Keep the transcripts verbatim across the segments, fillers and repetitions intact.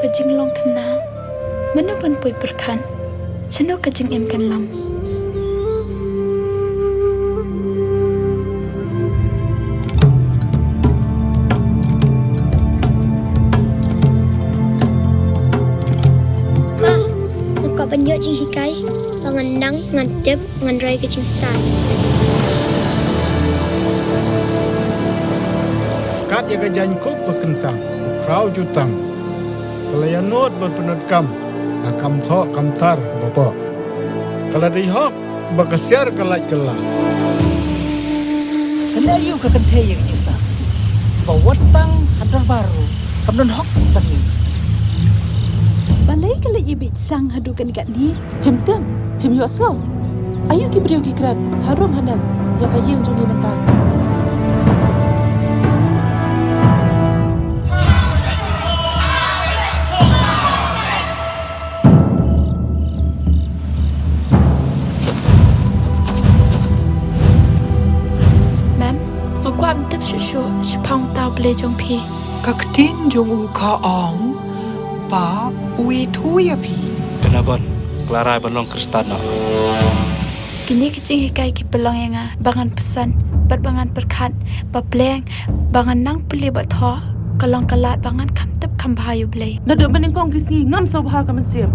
Ka jinglong khynnah, mano ban poi pyrkhat? Shano ka jingim kan lam? Ma, nga kwah ban ïoh jinghikai ba ngan nang, ngan tip, ngan rai ka jingstad. Kat ïa ka jaiñkup ba kyntang, u khraw jutang, ka la ïanod ban pyndonkam ha kam thoh kam tar bapoh. Ka la dei hok ba ka siar ka lait kylla. Ka la ïoh ka kynthei ïa ka jingstad ba wat tang ha dorbar ruh kam don hok ban leit. Balei ka leit ïa beit sang haduh kane katne? Phim tip, phim ïohsngew. Aïu ki briew ki kren harum haneng ïa ka ïing jong ngi mynta? Mem, nga kwah ban tip shuh shuh shaphang uta u Blei jong phi. Ka ktien jong u ka ong ba u ithuh ïa phi. Kane Nabon, ka la rai ban long Khristan noh. Kine ki jinghikai ki pynlong ïa nga ba ngan pyrshang bad ba ngan pyrkhat ba pleng ba ngan nang pule bad thoh ka long ka lad ba ngan kham tip kham bha ïa u Blei. Naduh mynnyngkong ki sngi ngam sngewbha ka mynsiem.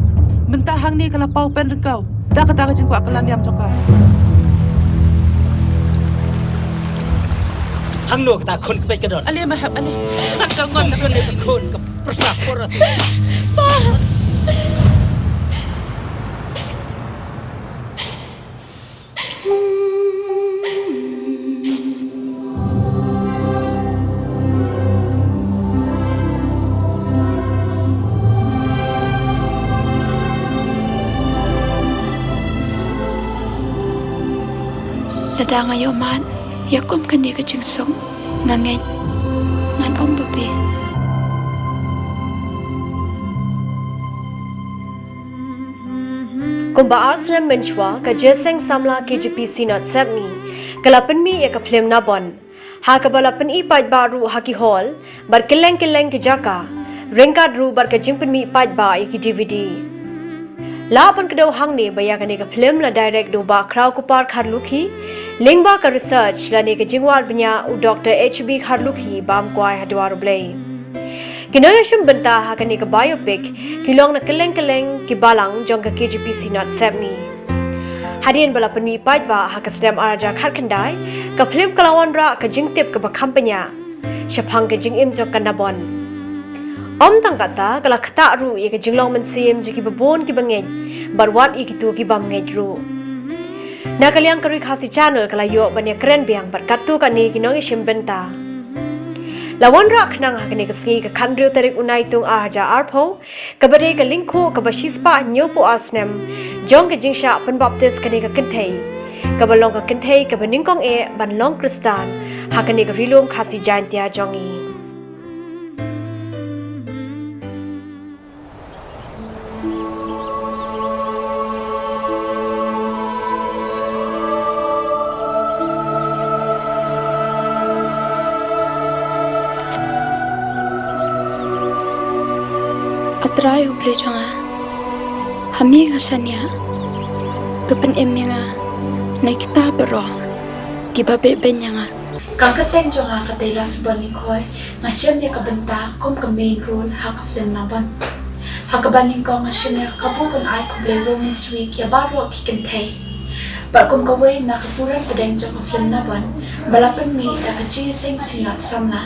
Mynta hangne ka la paw pynryngkaw da kata ka jingkwah ka la niam jong ka. Hangno kata khun kpeit ka don? Ale, ma hep, ale. Ka ngon ka khun ka pyrsa por ati. Lada nga ïoh mad ïa kum kane ka jingsuk, nga ngeit ngan ym babe. Kumba ar snem mynshuwa, ka Jingïaseng Samla K J P Synod Sepngi ka la pynmih ïa ka phlim Nabon, ha kaba la pyni paidbah ruh ha ki hall bad kylleng kylleng ki jaka, ryngkat ruh bad ka jingpynmih paidbah ïa ki D V D. La pynkdew hangne ba ïa kane ka phlim la direct da u Bah Khrawkupar Kharlukhi, lyngba ka research lane ka jingwad bniah u Doktor H B Kharlukhi, bam kwai ha dwar U Blei. Ki nongïashim bynta ha kane ka biopic ki long na kylleng kylleng ki balang jong ka K J P Synod Sepngi. Hadien ba la pynmih paidbah ha ka snem ar hajar khatkhyndai, ka phlim ka la wanrah ka jingtip kaba kham bniah shaphang ka jingim jong ka Nabon. Ym tang katta, ka la ktah ruh ïa ka jinglong mynsiem jong kiba bun kiba ngeit bad wat ïa kito ki bym ngeit ruh. Na ka liang ka Ri Khasi Channel ka la ïoh ban ïakren biang bad katto katne ki nongïashim bynta. La wanrah khnang ha kane ka sngi ka khathynriew tarik u Naitung ar hajar arphew, kaba dei ka lyngkhuh kaba shispah hynñiewphew ar snem jong ka jingshah pynbaptis kane ka kynthei, kaba long ka kynthei kaba nyngkong eh ban long Khristan ha kane ka Ri Lum Khasi Jaiñtia jong ngi. A Trai U Blei jong nga, ha me nga shaniah, to pynim ïa nga na kita baroh kiba beh beiñ ïa nga. Ka kyrteng jong nga ka dei Lasubon Lyngkhoi, nga shem ïa ka bynta kum ka main role ha ka film Nabon. Ha kaba nyngkong nga shem ïa ka kabu ban ai khublei romance week ïa baroh ki kynthei. Bad kum kawei na ka burom pdeng jong ka film Nabon ba la pynmih da ka Jingïaseng Synod Samla,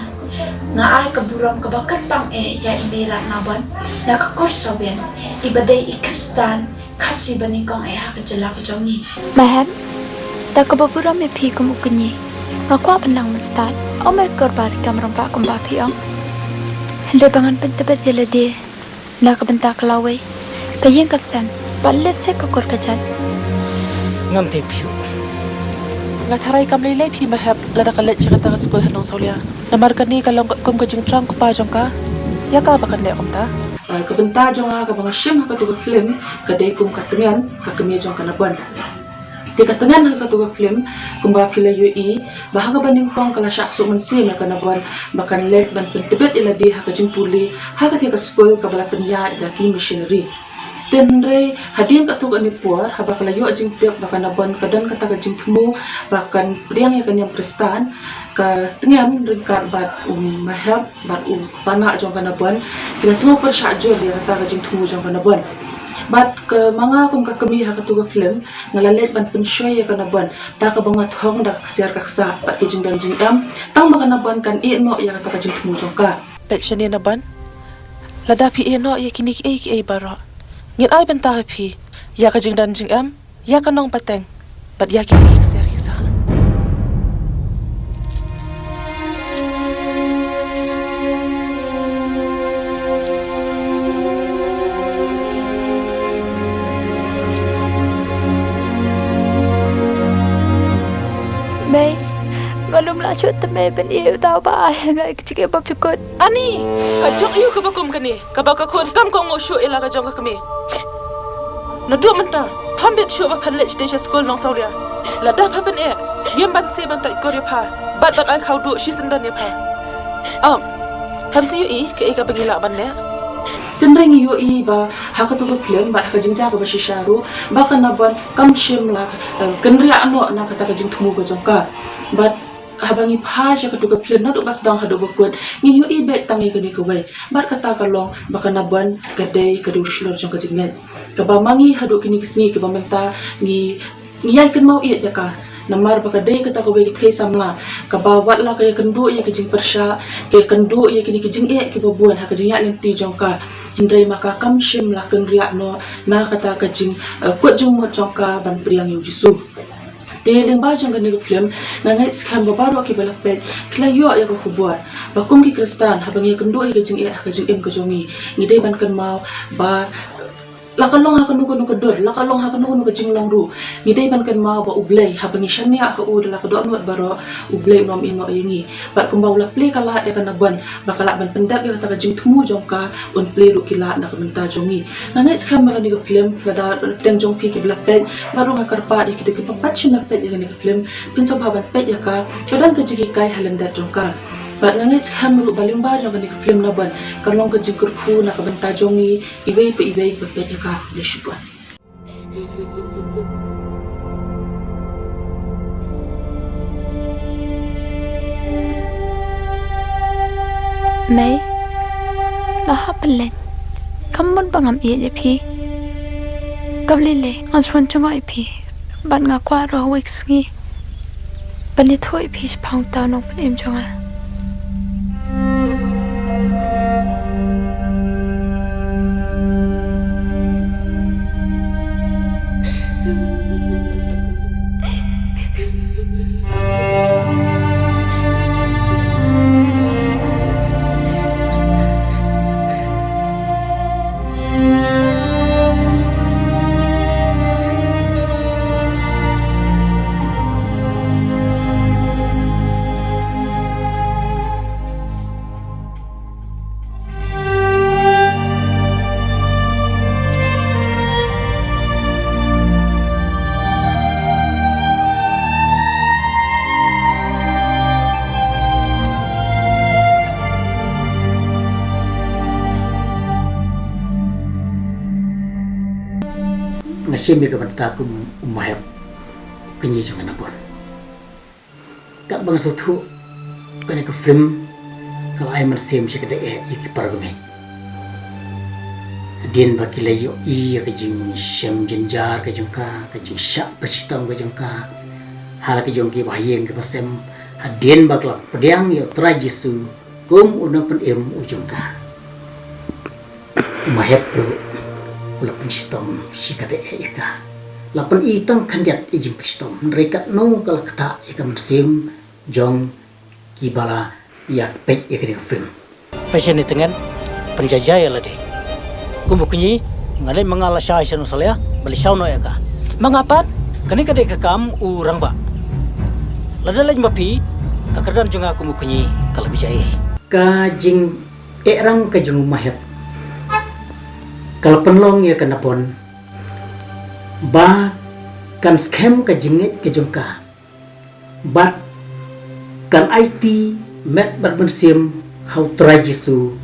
nga ai ka burom kaba kyrpang eh ïa i Meirat Nabon na ka kur Sawian, iba dei i Khristan Khasi ba nyngkong eh ha ka jylla ka jong ngi. Ma hep, da kaba burom ïa phi kum u kñi, nga kwah ban nang mynstad, ym er kyrpad ïa ka mrong ba kumba phi ong. Hynrei ba ngan pyntbit ïa lade na ka bynta ka lawei, ka ïing ka sem, bad lehse ka kur ka jait. Ngam tip phi. Nga tharai kam lei lei phi ma hep lada ka leit sha kata ka skul ha Nongsawlia. Namar kane ka long kum ka jingthrang kpa jong ka ïa ka ba kan leh kumta. Ka bynta jong nga kaba nga shim ha katu ka film ka dei kum ka tngen ka kmie jong ka Nabon. Te ka tngen ha katu ka film, kumba phi la ïohi ba ha kaba nyngkong ka la shah suk mynsiem ïa ka Nabon ba kan leit ban pyntbit ïa lade ha ka jingpule ha katei ka skul kaba la pynïaid da ki missionary. Te hynrei hadien katto katne por, haba ka la ïoh jingtip ba ka Nabon ka don kata ka jingthmu ba kan pdiang ïa ka niam Khristan, ka tngen ryngkat bad u Mahep bad u kpa nah jong ka Nabon ki la sngew pyrshah jur ïa kata ka jingthmu jong ka Nabon. Bad ka ma nga kum ka kmie ha katu ka film, nga la leit ban pynshoi ïa ka Nabon da kaba nga thong da ka ksiar ka ksah bad ki jingdon jingem, tang ba ka Nabon kan ïeh noh ïa kata ka jingthmu jong ka. Peit shane Nabon, lada phi ïeh noh ïa kine kiei kiei baroh, ngin ai bynta ha phi ïa ka jingdon jingem, ïa ka nongpateng bad ïa kine ki ksiar ki ksah. Mei, nga lum lah shuh te mei ban ïeh uta uba ai ha nga ïa ka jingim bymjukut. Ani, ka jong aïu kaba kum kane kaba ka khun kam kohnguh shuh ïa la ka jong ka kmie? Naduh mynta pham bit shuh ba phan leit shatei sha skul Nongsawlia. Lada pha pyneh, ngim banse ban tait kur ïa pha bad ban ai khawduh shisyndon ïa pha. Ap, phan sa ïohi kaei kaba ngi lah ban leh. Tynrai ngi ïohi ba ha katu ka film bad ha ka jingjia kaba shisha ruh ba ka Nabon kam shym la, eh, kynriah noh na kata ka jingthmu ka jong ka. Bad haba ngi phai sha katu ka film naduh ba sdang haduh ba kut, ngi ïohi beit tang ïa kane kawei. Bad kata ka long ba ka Nabon ka dei ka dei u shlur jong ka jingngeit, kaba ma ngi haduh kine ki sngi kiba mynta ngi, ngi ïai kynmaw ïeit ïa ka. Namar ba ka dei kata kawei ka thei samla kaba wat la ka ïakynduh ïa ka jingpyrshah, ka ïakynduh ïa kine ki jingeh kiba bun ha ka jingïaid lynti jong ka, hynrei ma ka kam shym la kynriah noh na kata ka jing, eh, kut jingmut jong ka ban pdiang ïa u Jisu. Te lyngba jong kane ka film, nga ngeit skhem ba baroh kiba la peit phi la ïoh ïa ka khubor ba kum ki Khristan, haba ngi ïakynduh ïa ka jingeh ha ka jingim ka jong ngi, ngi dei ban kynmaw ba la ka long ha kano kano ka dur, la ka long ha kano kano ka jinglong ruh, ngi dei ban kynmaw ba U Blei, haba ngi shaniah ha u da la ka dohnud baroh, U Blei un ym ïehnoh ïa ngi. Bad kumba u la plie ka lad ïa ka Nabon ba ka lah ban pyndep ïa kata ka jingthmu jong ka, un plie ruh ki lad na ka bynta jong ngi. Nga ngeit skhem ba lane ka film, lada pdeng jong phi kiba la peit, baroh nga kyrpad ïa ki da kiba pat shym la peit ïa kane ka film, phin sngewbha ban peit ïa ka, ka don ka jinghikai ha lyndet jong ka. Bad nga ngeit skhem ruh ba lyngba jong kane ka film Nabon, ka long ka jingkyrkhu na ka bynta jong ngi iwei pa iwei ba peit ïa ka. Khublei shibun. Mei, nga hap ban leit. Kam mut ba ngam ïeit ïa phi. Kaba lei lei ngan shu wan jngoh ïa phi bad nga kwah ruh ha kawei ka sngi ban ïathuh ïa phi shaphang uta u nongpynim jong nga. Nga shim ïa ka bynta kum u Mahep, u kñi jong ka Nabon. Katba nga sngewthuh, kane ka film ka la ai mynsiem sha ka dei eh ïa ki para bangeit. Hadien ba ki la ïohi ïa ka jingshem jynjar ka jong ka, ka jingshah pynshitom ka jong ka ha la ka jong ki bahaïing ki basem, hadien ba ka la pdiang ïa U Trai Jisu kum u nongpynim u jong ka. U Mahep ruh u la pynshitom shi katdei eh ïa ka. La pyni tang khyndiat ïa jingpynshitom, hynrei katno ka la ktah ïa ka mynsiem jong kiba la ïa peit ïa kane ka film. Peit shane tngen, pynjaja ïa lade. Kum u kñi, nga leit ma nga lashai sha Nongsawlia ban leit shaw noh ïa ka. Ma nga pat, kane ka dei ka kam u rangbah. Lada leit ma phi, ka kyrdan jong nga kum u kñi ka la bishar. Ka jing eh rang ka jong u Mahep ka la pynlong ïa ka Nabon ba kan skhem ka jingngeit ka jong ka, bad kan aiti met bad mynsiem ha u Trai Jisu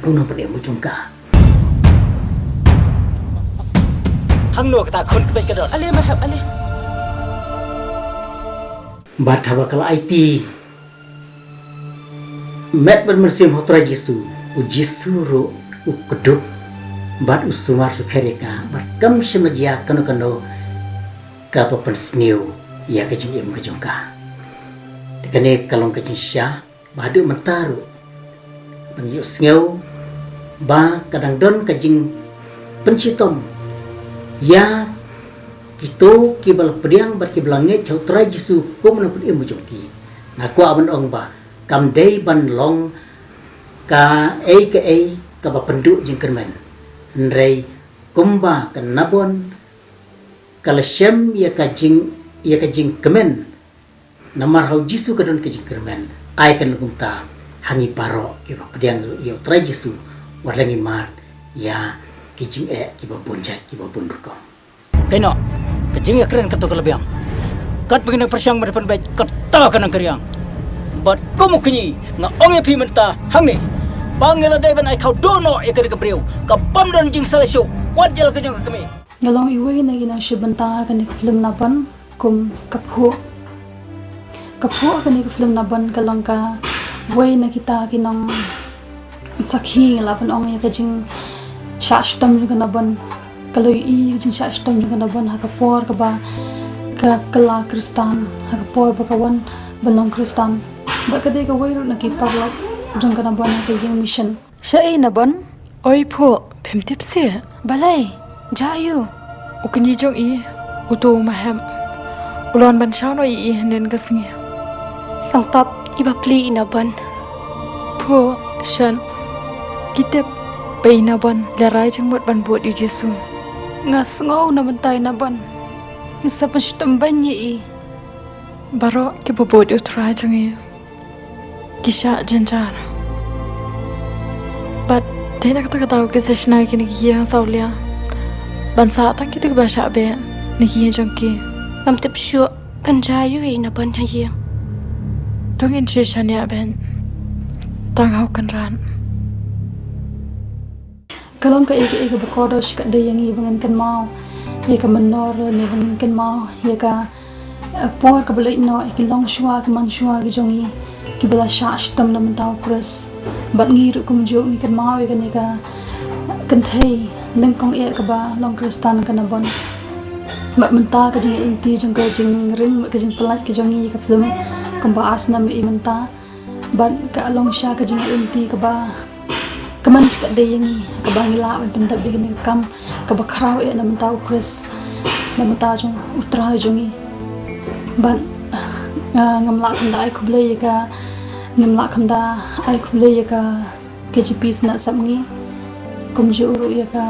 u nongpynim u jong ka. Hangno kata khun kbet ka don? Ale ma hep ale. Bad haba ka la aiti met bad mynsiem ha u Trai Jisu, u Jisu ruh u kdup bad u sumar sukher ïa ka, bad kam shym la jia kano kano kaba pynsniew ïa ka jingim ka jong ka. Te kane ka long ka jingshisha ba haduh mynta ruh ban ïohsngew ba ka dang don ka jingpynshitom ïa kito kiba la pdiang bad kiba la ngeit ha u Trai Jisu kum u nongpynim u jong ki. Nga kwah ban ong ba kam dei ban long kaei kaei kaba pynduh jingkyrmen. Hynrei kumba ka Nabon ka la shem ïa ka jing, ïa ka jingkmen. Namar ha u Jisu ka don ka jingkyrmen. Ai kane kumta ha ngi baroh kiba pdiang ïa u Trai Jisu, wat la ngi mad ïa ki jingeh kiba bun jait kiba bun rukom. Kaei noh, ka jingïakren kato ka la biang. Katba ngi nang pyrshang ban pynbeit, kato ka nang kyrïang. Bad kum u kñi nga ong ïa phi mynta hangne ba ngi la dei ban ai khawduh noh ïa kane ka briew kaba ym don jingsalia shuh wat ïa la ka jong ka kmie. Nga long iwei na ki nongshim bynta ha kane ka film Nabon kum ka phuh. Ka phuh ha kane ka film Nabon ka long kawei na kita ki nongsakhi, nga lah ban ong, ïa ka jingshah shitom jong ka Nabon. Ka la ïohi ïa ka jingshah shitom jong ka Nabon ha ka por kaba ka kylla Khristan, ha ka por ba ka wan ban long Khristan. Bad ka dei kawei ruh na ki paralok jong ka Nabon ha ka ïing mission. Shaei Nabon? Oi phuh, phim tip seh. Balei? Jia aiu? U kñi jong i, uto u Mahep, u la wan ban shaw noh ïa i hynnin ka sngi. Sngewthuh i bapli i Nabon. Phuh, shen. Ki tip ba i Nabon la rai jingmut ban bud ïa u Jisu. Nga sngew na bynta i Nabon. Ngi sa pynshitom beiñ ïa i. Baroh kiba bud ïa u Trai jong i ki shah jynjar. Bad dei na kata ka daw ki sa shna ïa kine ki ïing sawlia ban sah tang kito kiba la shah beh na ki ïing jong ki. Ngam tip shuh, kan jia aiu ïa i Nabon ha ïing. To ngin shu shaniah beiñ tang ha u Kynrad. Ka long kaei kaei kaba kordor shikatdei ïa ngi ba ngin kynmaw ïa ka mynnor, ne ba ngin kynmaw ïa ka, eh, por kaba leit noh, ïa ki longshuwa ki manshuwa ki jong ngi kiba la shah shitom na bynta u Khrist. Bad ngi ruh kumjuh ngi kynmaw ïa kane ka kynthei nyngkong eh kaba long Khristan, ka Nabon. Bad mynta ka jingïaid lynti jong ka jingring bad ka jingpyllait ka jong ngi ïa ka film kumba ar snem ïa i mynta. Bad ka long shisha ka jingïaid lynti kaba kmen shikatdei ïa ngi, kaba ngi lah ban pyndep ïa kane ka kam kaba khraw eh na bynta u Khrist, na bynta jong u Trai jong ngi. Bad, ah, ngam lah kynda ai khublei ïa ka, ngam lah kynda ai khublei ïa ka K J P Synod Sepngi, kumjuh ruh ïa ka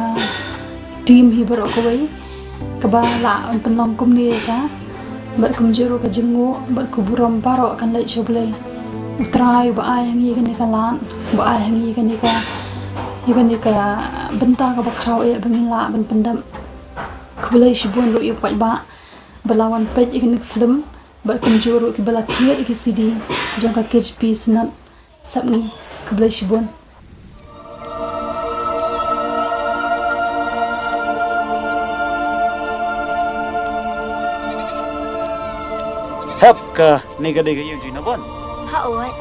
team hi baroh kawei kaba lah ban pynlong kumne ïa ka. Bad kumjuh ruh ka jingnguh bad ka burom baroh kan leit sha U Blei U Trai uba ai ha ngi kane ka lad, uba ai ha ngi kane ka, ïa kane ka bynta kaba khraw eh ba ngin lah ban pyndep. Khublei shibun ruh ïa u paidbah ba la wan peit ïa kane ka film bad kumjuh ruh kiba la thied ïa ka C D jong ka K J P Synod Sepngi. Khublei shibun. Hep, kane ka dei ka ïew jong i Nabon? Hooid.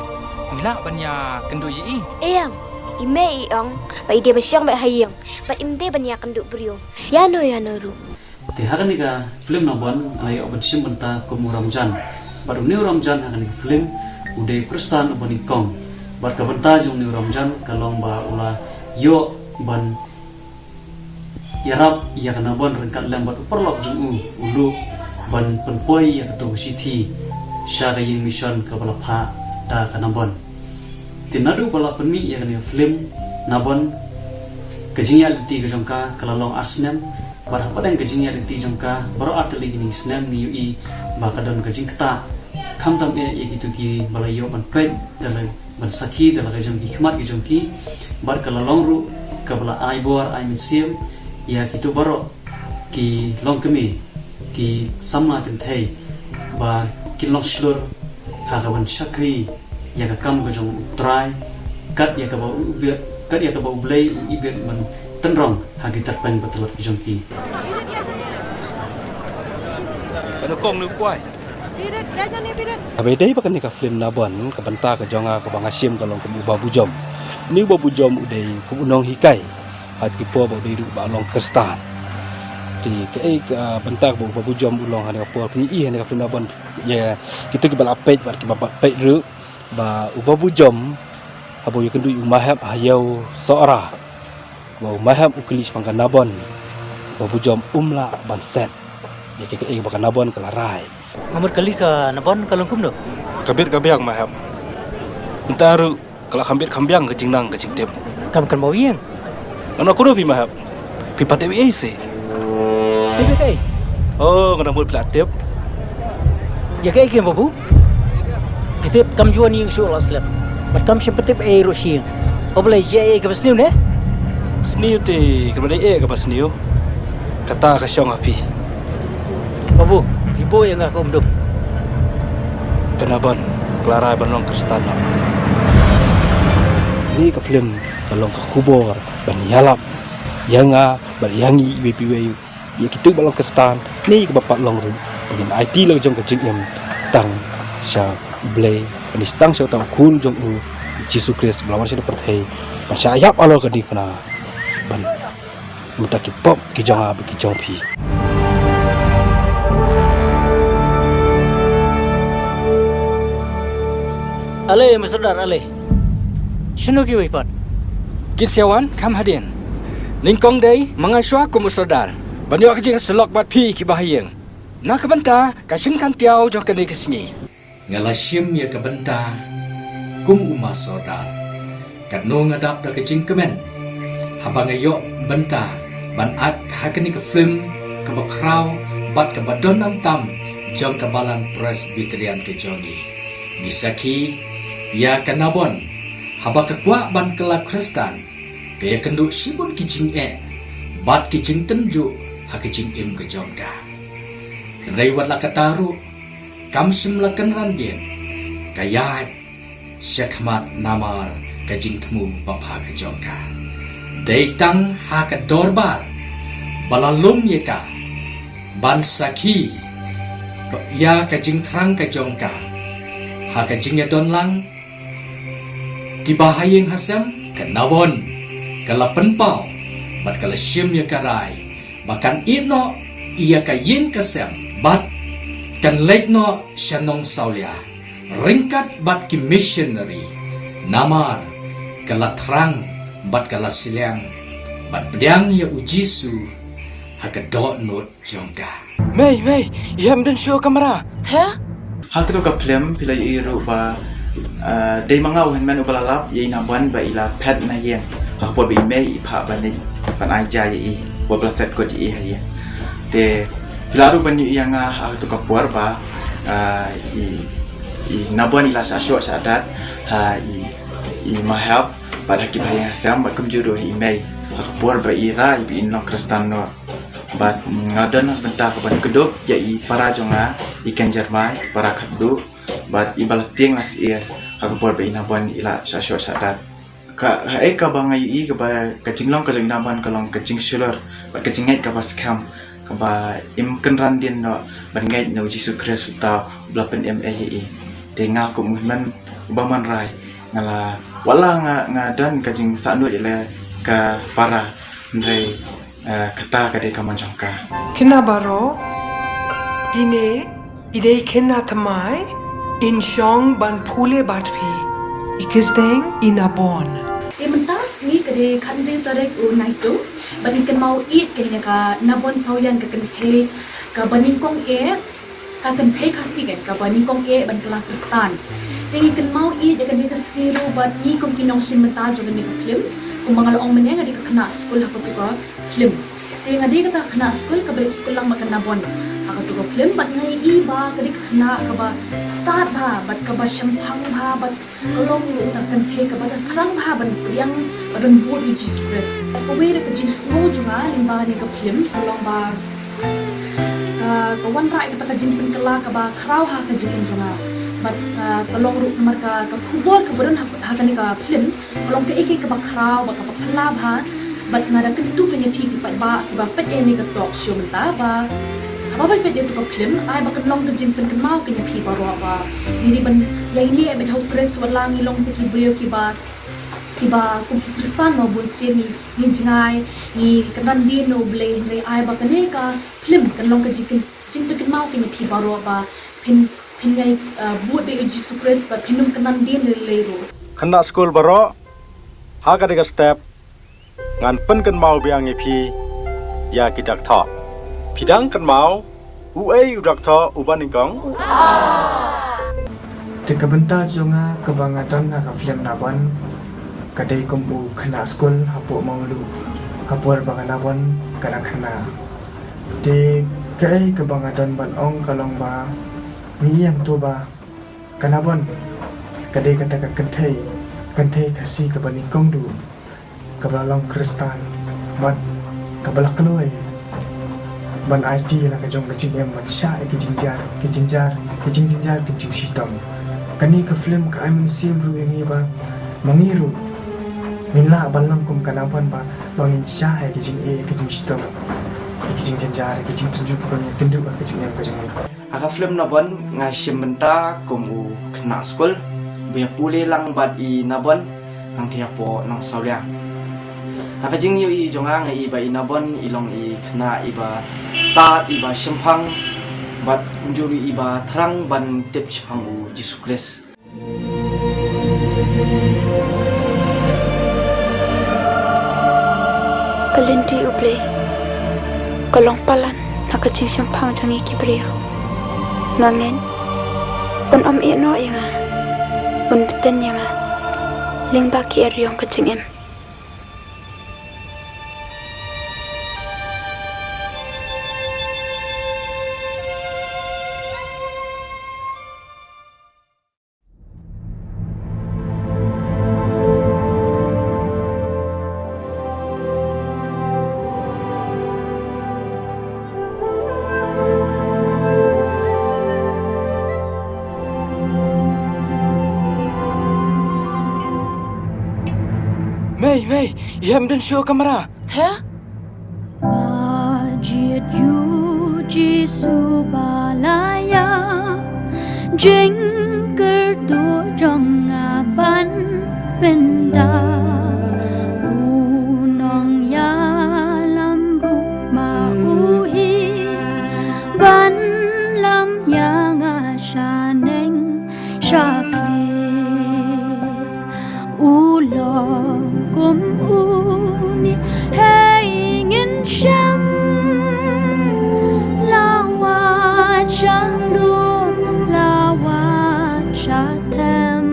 Ngi lah ban ïakynduh ïa i? Em, i mei i ong ba i dei ban shong beit ha ïing bad im dei ban ïakynduh briew ïano ïano ruh. Te ha kane ka film Nabon nga la ïoh ban shim bynta kum u Ramjan. Bad une u Ramjan ha kane ka film u dei u Khristan uba nyngkong. Bad ka bynta jong une u Ramjan ka long ba u la ïoh ban ïarap ïa ka Nabon ryngkat lem bad u paralok jong u, u Luke, ban pynpoi ïa kato ka shithi sha ka ïing mission kaba la phah da ka Nabon. Te naduh ba la pynmih ïa kane ka film Nabon, ka jingïaid lynti ka jong ka ka la long ar snem. Bad hapdeng ka jingïaid lynti jong ka baroh ar tylli kine ki snem ngi ïohi ba ka don ka jingktah, khamtam eh ïa kito kiba la ïoh ban peit da la, ban sakhi da la ka jong ki khmat ka jong ki. Bad ka la long ruh kaba la ai bor ai mynsiem ïa kito baroh ki longkmie Ki samla kynthei ba kin long shlur ha ka ban shakri ïa ka kam ka jong U Trai, kat ïa kaba u Blei, kat ïa kaba U Blei u ibit ban tynrong ha ki tyrpeng ba tlot ki jong ki. Kano kong ni kwai? Haba ïadei bad kane ka film Nabon, ka bynta ka jong nga kaba nga shim ka long kum u Babu Jom. Une u Babu Jom u dei kum u nonghikai ha ki por ba u dei ruh ba long Khristan. Te kaei ka bynta kaba u Babu Jom u long ha kane ka por, phin ïohi ha kane ka film Nabon, ïa kito kiba la peit bad kiba bad peit ruh, ba u Babu Jom haba u ïakynduh ïa u Mahep ha ïew Sohra, ba u Mahep u kylli shaphang ka Nabon, u Babu Jom um lah ban set ïa kaei kaba ka Nabon ka la rai. Nga mut kylli, ka Nabon ka long kumno? Ka bit ka biang, Mahep. Mynta ruh ka la kham bit kham biang ka jingnang ka jingtip. Kam kynmaw ïing. Nga ong kumno phi, Mahep? Phi pat tip ei ei seh? Tip ïa kaei? Oh, nga ong mut phi la tip. Ïa kaei kein, Babu? Phi tip, kam ju wan ïing shuh la slem. Bad kam shym pat tip ei ei ruh sha ïing. O balei, jia ei ei kaba sniew ne? Sniew te, kaba dei ei ei kaba sniew? Kata ka shong ha phi. Babu, phi buh ïa nga kum u dum. Ka Nabon ka la rai ban long Khristan noh. Kane ka film ka long ka khubor ban ïalap ïa nga bad ïa ngi iwei pa iwei, ïa kito ba long Khristan, ne kaba pat long ruh, ba ngin aiti la ka jong ka jingim tang sha U Blei, ne tang sha uta u Khun jong u, Jisu Khrist, ba la wan sha kane ka pyrthei ban shah ïap halor ka diengphna ban mynta ki pop ki jong nga bad ki jong phi. Ale, Mister Dar, ale. Shano kiwei pat? Ki siawan kham hadien. Nyngkong dei ma nga shuwa kum u Sordar ban ïoh ka jingsyllok bad phi kiba ha ïing na ka bynta ka jingkyntiaw jong kane ka sngi. Nga la shim ïa ka bynta kum u ma Sordar. Katno nga dap da ka jingkmen haba nga ïoh bynta ban act ha kane ka film kaba khraw bad kaba don nam tam jong ka Balang Presbyterian ka jong ngi. Ngi sakhi ïa ka Nabon, haba ka kwah ban kylla Khristan, ka ïakynduh shibun ki jingeh bad ki jingtynjuh ha ka jingim ka jong ka. Hynrei wat la katta ruh, kam shym la kynran dien, ka ïaid sha khmat namar ka jingthmu bapha ka jong ka. Dei tang ha ka dorbar ba la lum ïa ka ban sakhi ïa ka jingthrang ka jong ka ha ka jingïadon lang kiba ha ïing ha sem. Ka Nabon ka la pynpaw bad ka la shim ïa ka rai ba kan ïeh noh ïa ka ïing ka sem bad kan leit noh sha Nongsawlia ryngkat bad ki missionary, namar ka la thrang bad ka la sliang ban pdiang ïa u Jisu ha ka dohnud jong ka. Mei, mei, ïa, ym don shuh kamra. Ha? Ha kato ka film phi la ïohi ruh ba, ah, dei ma nga u hynmen uba la lap ïa i Nabon ba i la phet na ïing ha ka por ba i mei i phah ban leit ban ai ja ïa i, ba la set kot ïa i ha ïing. Te phi la ruh ban ïohi ïa nga ha kato ka por ba, ah, i, i Nabon i la shah shoh shah dat ha i, i Mahep bad ha ki bahaïing hasem bad kumjuh ruh ha i mei ha ka por ba i rai ba in long Khristan noh. Bad nga don bynta ka ban kdup ïa i para jong nga, i Ken Jermai, i para khatduh, bad i ba la tieng la syiar ha ka por ba i Nabon i la shah shoh shah dat. Ka, kaei kaba nga ïohi kaba ka jinglong ka jong i Nabon ka long ka jingshlur bad ka jingngeit kaba skhem, kaba im kynran dien noh ban ngeit na u Jisu Khrist uta uba la pynim ei ïa i. Te nga kum u hynmen uba man rai, nga la, wat la nga, nga don ka jingsahnud ïa la ka para, hynrei, eh, kata ka dei ka mon jong ka. Khynnah baroh, ine i dei khynnah thymmai, in shong ban pule bad phi. I kyrteng i Nabon. Te mynta sngi ka dei khathynriew tarik u Naitung, bad ngi kynmaw ïeit kane ka Nabon Sawïan, ka kynthei kaba nyngkong eh, ka kynthei Khasi kaba nyngkong eh ban kylla Khristan. Te ngi kynmaw ïeit ïa kane ka sngi ruh bad ngi kum ki nongshim bynta jong kane ka film, kumba nga la ong mynne nga dei ka khynnah skul ha kato ka film. Te nga dei kata ka khynnah skul kaba leit skul lang bad ka Nabon ha kato ka film, bad nga ïohi ba ka dei ka khynnah kaba stad bha bad kaba shemphang bha bad ka long ruh kata ka kynthei kaba thrang bha ban pdiang bad ban bud ïa u Jisu Khrist. Kawei na ka jingsngew jong nga lyngba kane ka film ka long ba ka Ah, ka wanrah kata ka jingpynkylla kaba khraw ha ka jingim jong nga. Bad, ah, ka long ruh namar ka, ka khubor kaba don ha, ha kane ka film, ka long kaei kaei kaba khraw, ba kaba phylla bha. Bad nga da kyntu ïa phi ki paidbah, kiba peit ïa kane ka talk show mynta ba, haba phi peit ïa kata ka film, ai ba kan long ka jingpynkynmaw ïa phi baroh ba, ngi dei ban ïaineh beit ha u Khrist wat la ngi long tang ki briew kiba, kiba kum ki Khristan ba bun sien ngi, ngi jngai, ngi kynran dien na u Blei, hynrei ai ba kane ka film kan long ka jingkyn-, jingpynkynmaw ïa phi baroh ba phin, phin ïai, ah, bud ïa u Jisu Khrist bad phin ym kynran dien lei lei ruh. Khynnah skul baroh, ha kane ka step ngan pynkynmaw biang ïa phi ïa ki dak thoh. Phi dang kynmaw uei u dak thoh uba nyngkong? Te ka bynta jong nga kaba nga don ha ka film Nabon, ka dei kum u khynnah skul hapoh Mawluh, ha por ba ka Nabon ka dang khynnah. Te kaei kaba nga don ban ong ka long ba, ngi ïeng to ba ka Nabon ka dei kata ka kynthei, kynthei Khasi kaba nyngkong duh, kaba la long Khristan, bad kaba la kloi ban aiti ïa la ka jong ka jingim ban shah ïa ki jingjia, ki jingjia, ki jingjia, ki jingshitom. Kane ka film ka ai mynsiem ruh ïa ngi ba ma ngi ruh ngin lah ban long kum ka Nabon ba, ba ngin shah ïa ki jingeh, ki jingshitom, ki jingjia, ki jingtynjuh, ba ngin tynjuh ïa ka jingim ka jong ngi. Ha ka film Nabon nga shim bynta kum u khynnah skul ba ïa pule lang bad i Nabon hangtei hapoh Nongsawliang. Ha ka jingïohi jong nga nga i ba i Nabon i long i khynnah iba stad, iba shemphang bad kumjuh ruh iba thrang ban tip shaphang u Jisu Khrist. Ka lynti U Blei ka long palat na ka jingshemphang jong ngi ki briew. Nga ngeit un ym ïehnoh ïa nga, un bteng ïa nga lyngba ki eriong ka jingim. Mei, mei, ïa em dun shu kamra. Heh? Nga jied ïa u Jisu ba la ïa jingkyrduh jong nga ban pynda. U nongïalam ruh ma u hi ban lam ïa nga shaneng shakhlieh. U long kum une hei ngin shem, la wad sha lum, la wad sha them.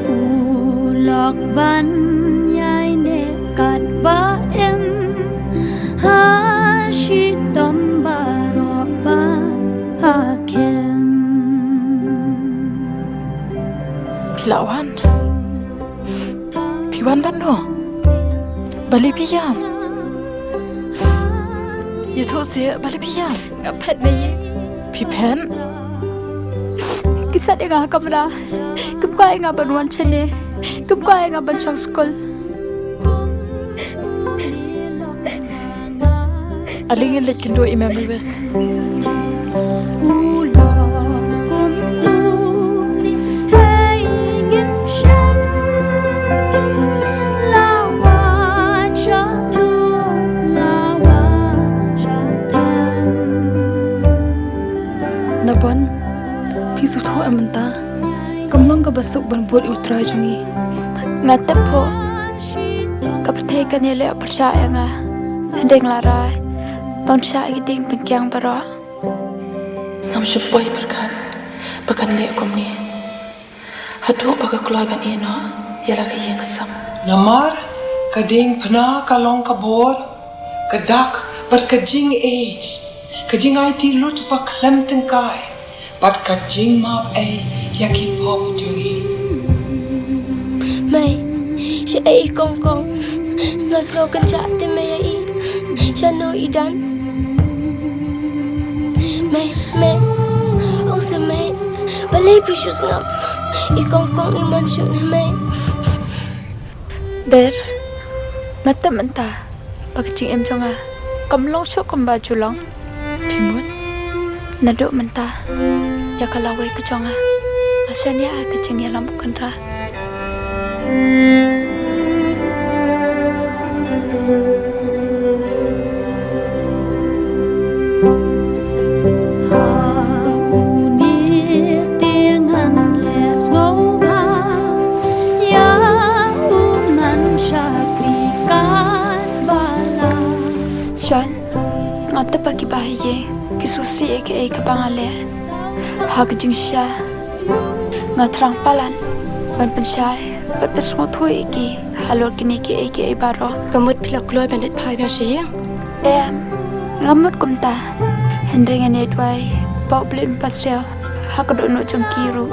U lok ban ïaineh katba im ha shitom baroh ba ha kem. Phi la wan? Phi wan ban no? Balei phi ïam? Ïathuh seh, balei phi ïam? Nga phet na ïing. Phi phet? Ki sat ïa nga ha kamra. Kim kwah ïa nga ban wan shane. Kim kwah ïa nga ban shong skul. Ale ngin leit kynduh i Mem West. U long kum une hei ngin shem, la wad sha lum, la wad sha them. Nabon, phi sngewthuh em mynta? Kam long kaba suk ban bud ïa u Trai jong ngi. Nga tip phuh ka pyrthei kan ïaleh pyrshah ïa nga. Hynrei nga la rai ban shah ïa ki dieng pynkiang baroh. Ngam shym poi pyrkhat ba kan leh kumne. Haduh ba ka kloi ban ïehnoh ïa la ka ïing ka sem. Namar ka diengphna ka long ka bor, ka dak bad ka jingïeit, ka jingaiti lut ba khlem tyngkai, bad ka jingmap ei ïa ki pop jong ngi. Mei, shaei kong kong? Nga sngew kynjah te mei ïa i. Shano i don? Mei, mei, ong seh mei, balei phi shu sngap? I kong kong i mon shuh ne mei. Ber, nga tip mynta ba ka jingim jong nga kam long shuh kumba ju long. Phi mut? Naduh mynta ïa ka lawei ka jong nga, nga shaniah ha ka jingïalam u kynrad. Ha une te ngan leh sngewbha ïa u ngan shakri katba lah. Shon, nga tip ba ki bahaïing ki sngewsih ïa kaei kaba nga leh. Ha ka jingshisha nga thrang palat ban pynshai bad pynsngewthuh ïa ki halor kine kiei kiei baroh. Ka mut phi la kloi ban leit phai biang sha ïing? Em, nga mut kumta. Hynrei ngan ïa duwai ba U Blei un pat siew ha ka dohnud jong ki ruh.